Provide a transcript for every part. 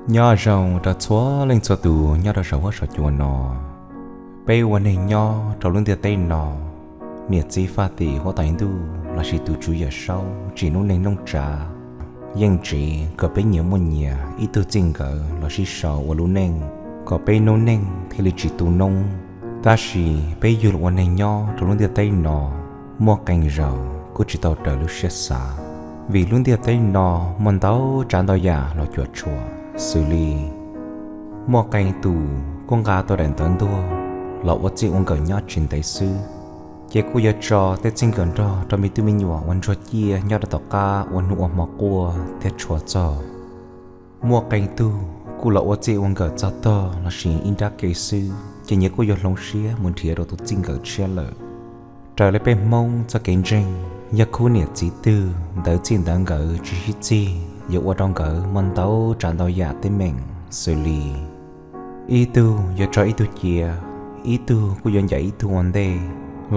Nyob zoo rau txhua leej txhua tus nyob rau saum huab saum cua no. Peb ua neeg nyob rau lub ntiaj teb no, niam txiv faj tim huab tais ntuj lossis tus Tswv Yawm Saub tsim noob neej noob tsav yeej tsev kom peb nyias muaj nyias ib tug txij nkawm los sib sau ua lub neej, kom peb noob neej thiaj li tsis tu noob. Tab sis peb yug los ua neeg nyob rau lub ntiaj teb no, muaj qee zaus kuj tsis tau raws lub siab xav, vim lub ntiaj teb no muaj ntau tsav ntau yam los cuam tshuam, xws li muaj qee tus kuj nqa tau daim ntawv ntuag los ua txij ua nkawm nyob tsis ntev xwb, ces kuj yuav tso tej txij nkawm nrog rau me tub me nyuam uas ntsuag ciaj nyob rau tom qab ua hnub ua hmo quaj thiab tshua txog. Muaj qee tug kuj los ua txij ua nkawm txog tog lossis ib nrab ke xwb, ces nyias kuj yuav hloov siab mus nrhiav rau tus txij nkawm tshiab lawm. Raws li peb Hmoob txoj kev ntseeg, yog khub niam txiv twg ntawv txij ntawv nkawm tsis sib txig yuav ua rau nkawd muaj ntau tsav ntau yam teeb meem, xws li ib tug yuav tso ib tug cia, ib tug kuj yuav ncaim ib tug ua ntej,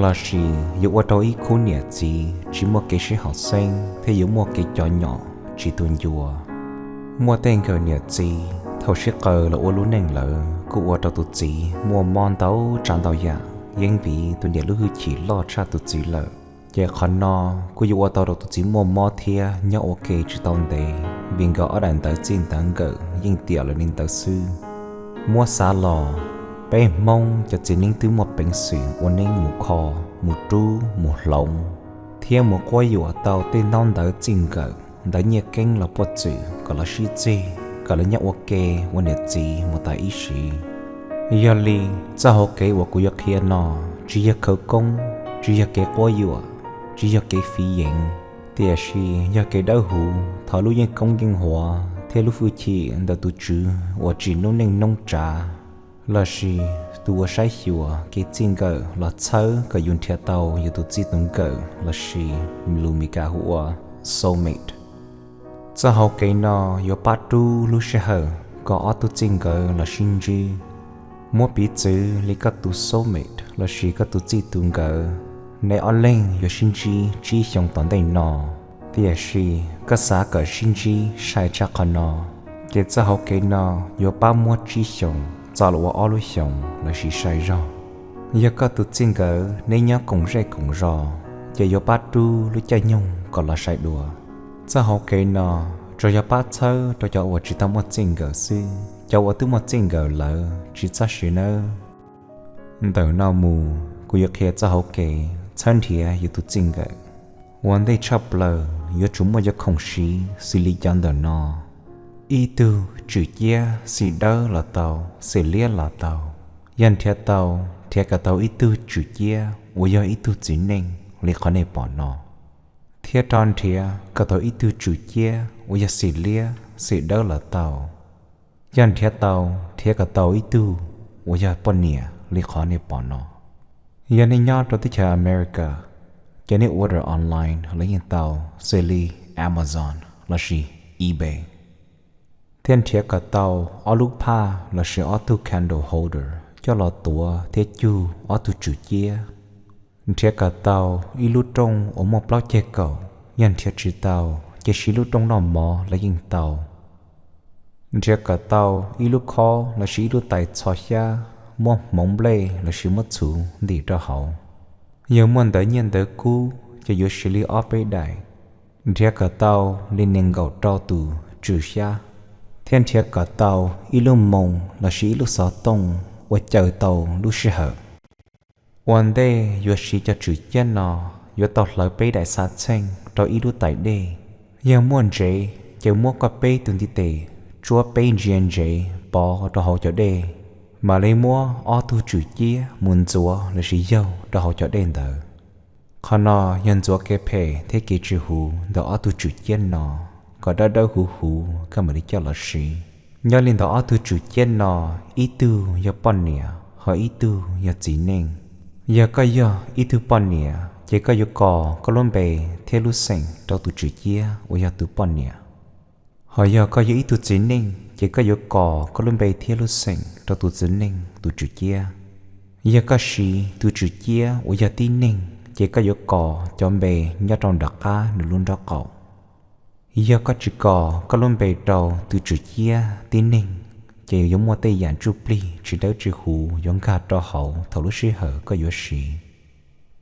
lossis yuav ua rau ib khub niam txiv tsis muaj kev sib haum xeeb thiab yuav muaj kev cov nyom tsis tu ncua. Muaj tej nkawm niam txiv thaum sib qaws los ua lub neej lawm kuj ua rau tus txiv muaj mob ntau tsav ntau yam, yeej vim tus niam lub hwj chim loj tshaj tus txiv lawm. Ces qhov no kuj yuav ua tau rau tus txiv muaj mob thiab nyob ua ke tsis tau ntev, vim nkawd ob daim ntawv txij ntawv nkawm yeej tiam lawm li ntawd xwb. Muab xav los, peb Hmoob cov txiv neeb twb muaj peev xwm ua neeb mus kho, mus rub mus hloov, thiab mus quab yuam tau tej ntaub ntawv txij nkawm, ntawv nyiaj keeb los puaj txwm kom los sib txig, kom los nyob ua ke ua niam txiv mus tas ib sim. Yog li, txoj hauv kev uas kuv yuav qhia no tsis yog khawv koob, tsis yog kev quab yuam, tsis yog kev fiv yeev, tiam sis yog kev dawb huv thov lub yeej koob yeej huav thiab lub hwj chim ntawm tus Tswv uas tsim noob neej noob tsav, lossis tus uas saib xyuas kev txij nkawm los txhawb kom yus nrhiav tau yus tus txij tus nkawm, lossis lus Mis Kas hu ua soulmate. Txoj hauv kev no yuav pab rub lub sij hawm kom ob tug txij nkawm los sib ntsib. Muab piv txwv li koj tus soulmate lossis koj tus txij tus nkawm, nej ob leeg yuav sib ntsib tsib xyoos tom ntej no, tiam sis koj xav kom sib ntsib sai tshaj qhov no, ces txoj hauv kev no yuav pab muab tsib xyoos txo los ua ob lub xyoos lossis sai zog. Yog koj tus txij nkawm neb nyob koom zej koom zos, ces yuav pab rub lub caij nyoog kom los sai dua. Txoj hauv kev no tsuas yog pab txhawb rau cov uas tsis tau muaj txij nkawm xwb, cov uas twb muaj txij nkawm lawm tsis txhob siv nawb. Ntawm no mus kuv yuav qhia txoj hauv kev txhawb nrhiav yus tus txij nkawm. Ua ntej tshaj plaws yuav tsum muaj cov khoom siv xws li cov ntawm no: ib tug tswm ciab xim dawb los tau, xim liab los tau. Yog nrhiav tau, nrhiav kom tau ib tug tswm ciab uas yog ib tug txiv neej li qhov nej pom no, thiab rov nrhiav kom tau ib tug tswm ciab uas yog xim liab xim dawb los tau. Yog nrhiav tau, nrhiav kom tau ib tug uas yog poj niam li qhov nej pom no. Yog nej nyob rau teb chaws America, ces nej order online los yeej tau, xws li Amazon lossis eBay, thiab nrhiav kom tau ob lub phaj lossis ob tug candle holder coj los tuav thiab cug ob tug tswm ciab. Nrhiav kom tau ib lub rooj uas muaj plaub ceg kaum, yog nrhiav tsis tau, ces siv lub rooj noj mov los yeej tau. Nrhiav kom tau ib lub khob lossis ib lub tais txho xyab, muab hmoov nplej lossis muab txhuv ntim rau hauv. Yog muaj ntawv nyiaj ntawv kub ces yuav siv li ob peb daim. Nrhiav kom tau li nees nkaum rau tus tswm xyab, thiab nrhiav kom tau ib lub moos lossis ib lub xov tooj uas caw tau lub sij hawm. Ua ntej yuav siv cov tswm ciab no, yuav tau hlawv peb daim xav txheej rau ib lub tais dej. Yog muaj ntsev, ces muab koj peb tus ntiv tes tsuab peb ntsia ntsev pov rau hauv cov dej, mam li muab ob tug tswm ciab mus ntxuav lossis yaug rau hauv cov dej ntawd. Qhov no yog ntxuav kev phem thiab kev tsis huv ntawm ob tug tswm ciab no, kom dawb dawb huv huv koj mam li coj los siv. Nyob li ntawm ob tug tswm ciab no, ib tug yog poj niam ho ib tug yog txiv neej. Yog koj yog ib tug poj niam, ces koj yuav kos koj lub npe thiab lub xeem rau tus tswm ciab uas yog tus poj niam. Ho yog koj yog ib tug txiv neej, ces koj yuav kos koj lub npe thiab lub xeem rau tus txiv neej tus tswm ciab. Yog koj siv tus tswm ciab uas yog tib neeg, ces koj yuav kos cov npe nyob rau nram qab nws lub nrob qaum. Yog koj tsis kos koj lub npe rau tus tswm ciab tib neeg, ces yuav muaj tej yam ntsuj plig tsis dawb tsis huv yuav nkag rau hauv thaum lub sij hawm koj yuav siv.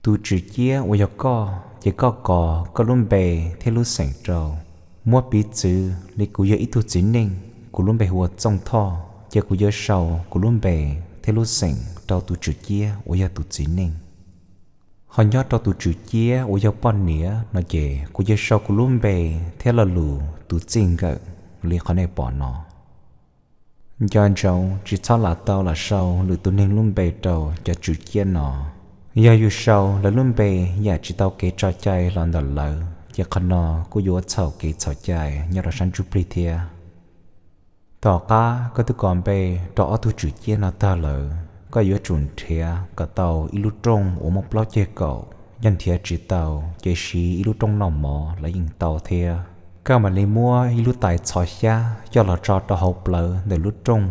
Tus tswm ciab uas yog koj, ces koj kos koj lub npe thiab lub xeem rau. Muab piv txwv li kuv yog ib tug txiv neej, kuv lub npe hu ua Txooj Thoj, ces kuv yuav sau kuv lub npe thiab lub xeem rau tus tswm ciab uas yog tus txiv neej. Ho nyob rau tus tswm ciab uas yog poj niam no ces kuv yuav sau kuv lub npe thiab lo lus tus txij nkawm li qhov nej pom no. Nco ntsoov tsis txhob lam tau lam sau lwm tus neeg lub npe rau cov tswm ciab no. Yog yus sau lawv lub npe yam tsis tau kev tso cai los ntawm lawv, ces qhov no kuj yuav txhaum kev txhaum cai nyob rau sab ntsuj plig thiab. Tom qab koj twb kos npe rau ob tug tswm ciab no tag lawm, koj yuav tsum nrhiav kom tau ib lub rooj uas muaj plaub ceg kaum. Yog nrhiav tsis tau, ces siv ib lub rooj noj mov los yeej tau thiab. Koj mam li muab ib lub tais txhos xyab coj los tso rau hauv plawv ntawm lub rooj.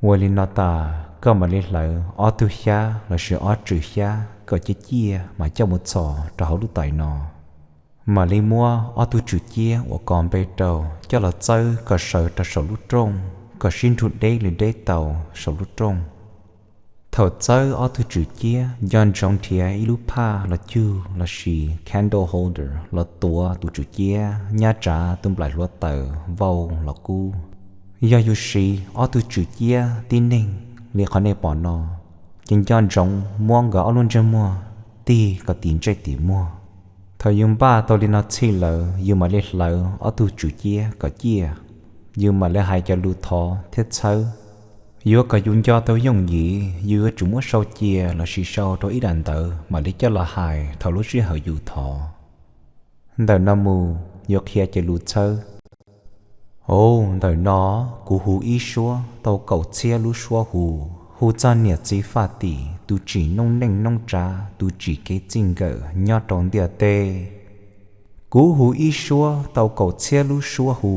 Ua li no tas, koj mam li hlawv ob tug xyab lossis ob tswm xyab kom ciaj ciaj mas coj mus txhos rau hauv lub tais no. Mam li muab ob tug tswm ciab uas kos npe rau coj los txawb kom sawv rau saum lub rooj, kom sib nrug deb li deb tau saum lub rooj. Thaum txawb ob tug tswm ciab, nco ntsoov nrhiav ib lub phaj los cug lossis candle holder los tuav tus tswm ciab nyab tsav tus nplaim hluav taws vau los kub. Yog yus siv ob tug tswm ciab tib neeg li qhov nej pom no, ces nco ntsoov muab nkawd ob lub ntsej muag tig kom tim ntsej tim muag. Thaum yus npaj tau li no txhij lawm, yus mam li hlawv ob tug tswm ciab kom ciaj. Yus mam li hais cov lus thov thiab txhawb. Yuav kom yus nco tau yooj yim, yus yuav tsum muab sau cia lossis sau rau ib daim ntawv mam li coj los hais thaum lub sij hawm yus thov. Ntawm no mus yuav qhia cov lus txhawb. Au, ntawm no kuv hu ib suab tau kaum txhiab lub suab hu, hu txog niam txiv faj tim, tus tsim noob neej noob tsav, tus tsim kev txij nkawm nyob rau ntiaj teb. Kuv hu ib suab tau kaum txhiab lub suab hu,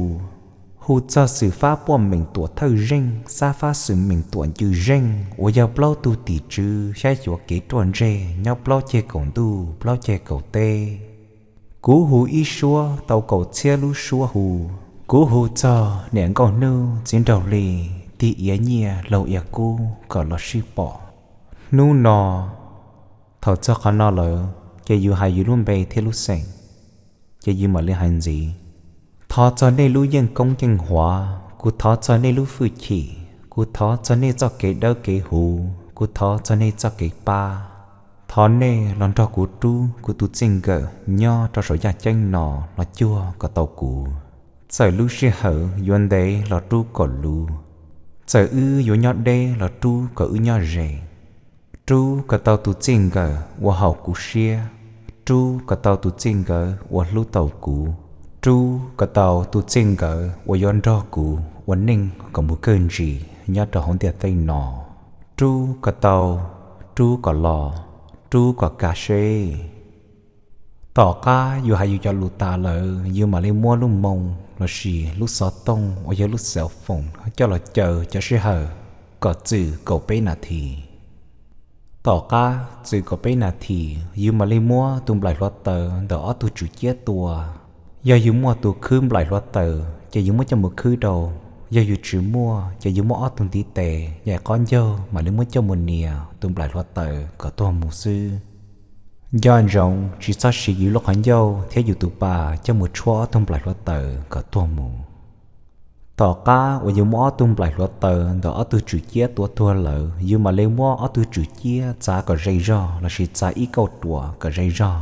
hu txog xwm fab poj meem tuam thawj zeej, xab fab xwm meem tuam ncw zeej uas yog plaub tug tim tswv xyab xyuas kev ruaj ntseg nyob plaub ceg kaum ntuj plaub ceg kaum teb. Kuv hu ib suab tau kaum txhiab lub suab hu, kuv hu txog niam nkauj hnub txiv nraug hli, tig iav nyiaj laug iav kub kom los sib pom. Hnub no, thaum txog qhov no lawm, ces yus hais yus lub npe thiab lub xeem, ces yus mam li hais ntxiv. Thov txog nej lub yeej koob yeej huav, kuv thov txog nej lub hwj chim, kuv thov txog nej txoj kev dawb kev huv, kuv thov txog nej txoj kev pab. Thov nej los nrog kuv rub kuv tus txij nkawm nyob rau saum yaj ceeb no los cuag kom tau kuv. Txawm lub sij hawm yuav ntev los rub kom luv, txawm wb yuav nyob deb los rub kom wb nyob ze. Rub kom tau tus txij nkawm uas haum kuv siab, rub kom tau tus txij nkawm uas hlub tau kuv, rub kom tau tus txij nkawm uas yuav nrog kuv ua neej kom mus kawg ntsis nyob rau hauv ntiaj teb no. Rub kom tau, rub kom los, rub kom kaj seb. Tom qab yus hais yus cov lus tas lawm, yus mam li muab lub moo lossis lub xov tooj uas yog lub cell phone coj los caw cov sij hawm kom txwm kaum peb nas this. Tom qab txwm kaum peb nas this, yus mam li muab tus nplaim hluav taws ntawm ob tug tswm ciab tua. Yog yus muaj tus khwb nplaim hluav taws ces yus muab coj mus khwb rau, yog yus tsis muaj ces yus muab ob tug ntiv tes yaim qob ncaug mam li muab coj mus nias tus nplaim hluav taws kom tuag mus xwb. Nco ntsoov tsis txhob siv yus lub qhov ncauj thiab yus tus pa coj mus tshuab ob tug nplaim hluav taws kom tuag mus. Tom qab uas yus muab ob tug nplaim hluav taws ntawm ob tug tswm ciab tua tuag lawm, yus mam li muab ob tug tswm ciab txav kom ze zog lossis txav ib kauj ruam kom ze zog,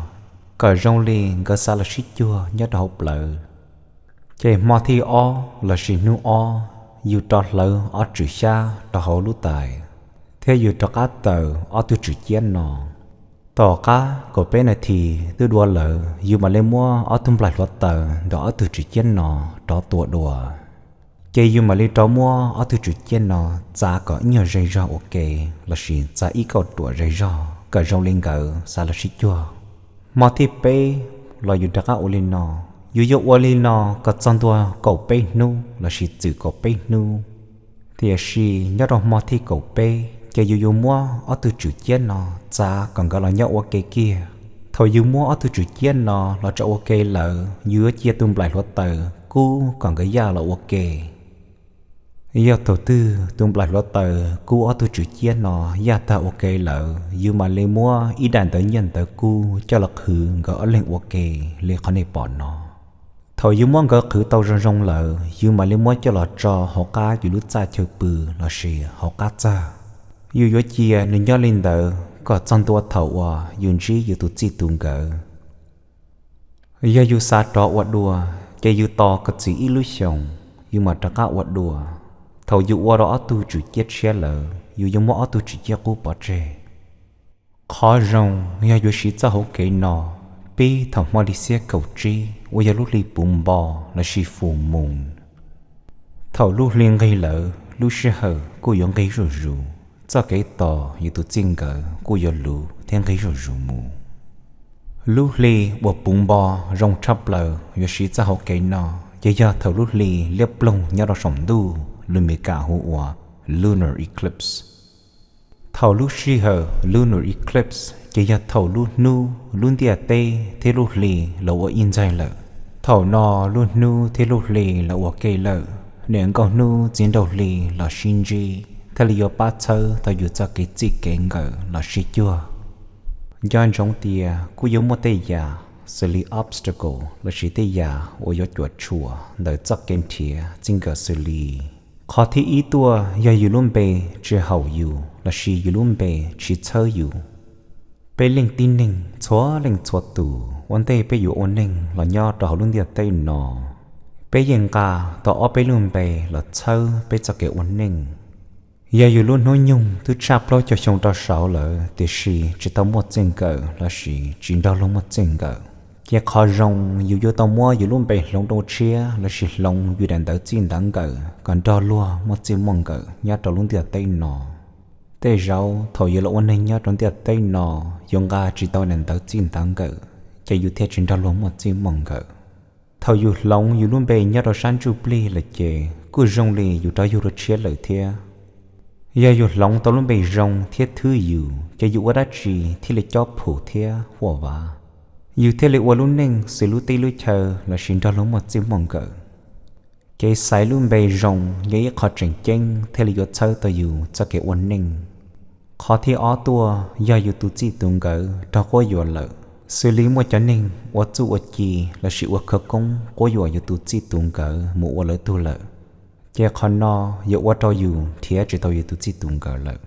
kom zoo li nkawd xav los sib cuag nyob rau hauv plawv. Ces hmo thib ob lossis hnub ob, yus rov hlawv ob tswm xyab rau hauv lub tais, thiab yus rov qab taws ob tug tswm ciab no. Tom qab kaum peb nas this twb dua lawm, yus mam li muab ob tug nplaim hluav taws ntawm ob tug tswm ciab no rov tua dua. Ces yus mam li rov muab ob tug tswm ciab no txav kom ib nyuag ze zog ua ke, lossis txav ib kauj ruam ze zog kom zoo li nkawd xav los sib cuag. Hmo thib peb los yus rov qab ua li no. Yus yuav ua li no kom txog ntua kaum peb hnub lossis txwm kaum peb hnub. Tiam sis nyob rau hmo thib kaum peb ces yus yuav muab ob tug tswm ciab no txav kom nkawd los nyob ua ke kiag. Thaum yus muab ob tug tswm ciab no los tso ua ke lawm, yus yuav cia tus nplaim hluav taws kub kom nkawd yaj los ua ke. Yog thaum twg tus nplaim hluav taws kub ob tug tswm ciab no yaj tag ua ke lawm, yus mam li muab ib daim ntawv nyiaj ntawv kub coj los qhwv nkawd ob leeg ua ke li qhov nej pom no. Thaum yus muab nkawd qhwv tau zoo zoo lawm, yus mam li muab coj los tso hauv qab yus lub txaj chaw pw lossis hauv qab txag. Yus yuav cia nws nyob li ntawd kom txog ntua thaum uas yus ntsib yus tus txij tus nkawm. Yog yus xav rov ua dua, ces yus tos kom txwm ib lub xyoos, yus mam rov qab ua dua. Thaum yus ua rau ob tug tswm ciab tshiab lawm, yus yuav muab ob tug tswm ciab qub pov tseg. Qhov zoo yog yuav siv txoj hauv kev no pib thaum hmo li xiab kaum tsib uas yog lub hli puv npo lossis full moon. Thaum lub hli nqig lawm, lub sij hawm kuj yuav nqig zuj zus, txoj kev tos yus tus txij nkawm kuj yuav luv thiab nqig zuj zus mus. Lub hli uas puv npo zoo tshaj plaws yuav siv txoj hauv kev no ces yog thaum lub hli liab ploog nyob rau saum ntuj, lus Mis Kas hu ua lunar eclipse. Thaum lub sij hawm lunar eclipse ces yog thaum lub hnub, lub ntiaj teb thiab lub hli los ua ib ntxaig lawm. Thaum no lub hnub thiab lub hli los ua ke lawm, niam nkauj hnub txiv nraug hli los sib ntsib thiaj li yuav pab txhawb tau yus txoj kev txij kev nkawm los sib cuag. Nco ntsoov tias kuj yuav muaj tej yam xws li obstacle lossis tej yam uas yuav cuam tshuam ntawm txoj kev nrhiav txij nkawm xws li: qhov thib ib tuaj yog yus lub npe tsis haum yus lossis yus lub npe tsis txhawb yus. Peb leej tib neeg txhua leej txhua tus ua ntej peb yuav ua neej los nyob rau hauv lub ntiaj teb no, peb yeej nqa tau ob peb lub npe los txhawb peb txoj kev ua neej. Yog yus lub hnub nyoog twb tshaj plaub caug xyoo rau saud lawm tiam sis tsis tau muaj txij nkawm lossis tsis nrog luag muaj txij nkawm, ces qhov zoo yus yuav tau muab yus lub npe hloov rau tshiab lossis hloov yus daim ntawv txij ntawv nkawm kom nrog luag muaj txij muaj nkawm nyob rau lub ntiaj teb no. Tej zaum thaum yus los ua neeg nyob rau ntiaj teb no, yus nqa tsis tau daim ntawv txij ntawv nkawm, ces yus thiaj tsis nrog luag muaj txij muaj nkawm. Thaum yus hloov yus lub npe nyob rau sab ntsuj plig lawm ces kuj zoo li yus rov yug dua tshiab lawm thiab. Yog yus hloov tau lub npe zoo thiab thwb yus, ces yus ua dab tsi thiaj li cob phum thiab huaj vav, yus thiaj li ua lub neej xws lub teb lub chaw lossis nrog luag muaj txij muaj nkawm. Kev xaiv lub npe zoo yog ib qho tseem ceeb thiaj li yuav txhawb tau yus txoj kev ua neej. Qhov thib ob tuaj yog yus tus txij tus nkawm raug quab yuam lawm, xws li muaj cov neeg ua txuj ua ci lossis ua khawv koob quab yuam yus tus txij tus nkawm mus ua lawv tug lawm, ces qhov no yuav ua rau yus nrhiav tsis tau yus tus txij tus nkawm lawm.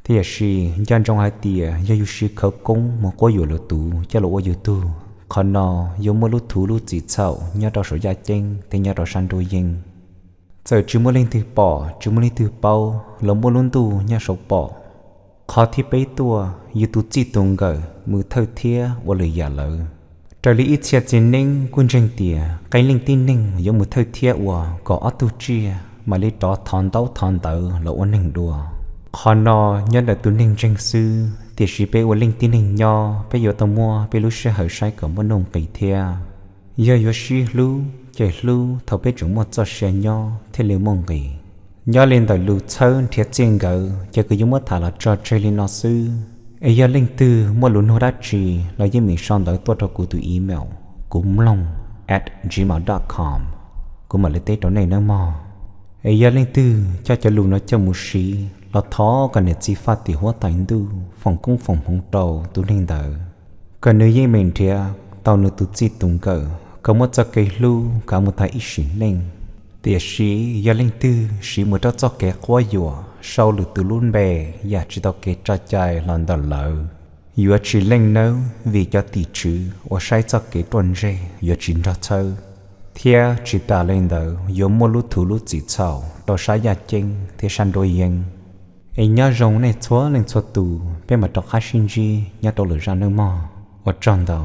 Tiam sis nco ntsoov hais tias yog yus siv khawv koob mus quab yuam lwm tus coj los ua yus tug, qhov no yuav muaj lub thuv lub txim txhaum nyob rau saum yaj ceeb thiab nyob rau sab nruab yeeb. Txawm tsis muaj leej twg pom tsis muaj leej twg paub los muaj lub ntuj nyob saud pom. Qhov thib peb tuaj, yus tus txij tus nkawm mus thawj thiab ua lwm yam lawm. Raws li ib txhia txiv neeb kuj ntseeg tias qee leej tib neeg yuav mus thawj thiab ua kom ob tug tsiaj mam li rov thov ntaub thov ntawv los ua neeg dua. Qhov no nyob ntawm tus neeg ntseeg xwb, tiam sis peb ua leej tib neeg nyob peb yuav tau muab peb lub sij hawm saib kom muaj nuj nqis thiab. Yog yuav sib hlub ces hlub thaum peb tseem muaj txoj sia nyob thiaj li muaj nqis. Nyob li ntawm lus txhawb nrhiav txij nkawm ces kuv yuav muab tham los tso tseg li no xwb. Es yog leej twg muaj lus nug dab tsi los yeej meem sau ntawv tuaj rau kuv tus email, kuv mloog at gmail dot com, kuv mam li teb rau nej nawb mog. Es yog leej twg coj cov lus no coj mus siv los thov kom niam txiv faj tim huab tais ntuj foom koob foom hmoov rau tus neeg ntawd, kom nws yeej meem nrhiav tau nws tus txij tus nkawm kom muaj txoj kev hlub kav mus tag ib sim neej. Tiam sis yog leej twg siv mus rau txoj kev quab yuam sau lwm tus lub npe yam tsis tau kev tso cai los ntawm lawv, yuav tsis leej nawb, vim cov tim tswv uas saib txoj kev ruaj ntseg yuav tsis nrog txhawb. Thiab tsis tas li ntawd yuav muaj lub thuv lub txim txhaum rau sab yaj ceeb thiab sab nruab yeeb. Es nyob zoo nej txhua leej txhua tus, peb mam rov qab sib ntsib nyob rau lwm zaj nawb mog. Ua tsaug ntau.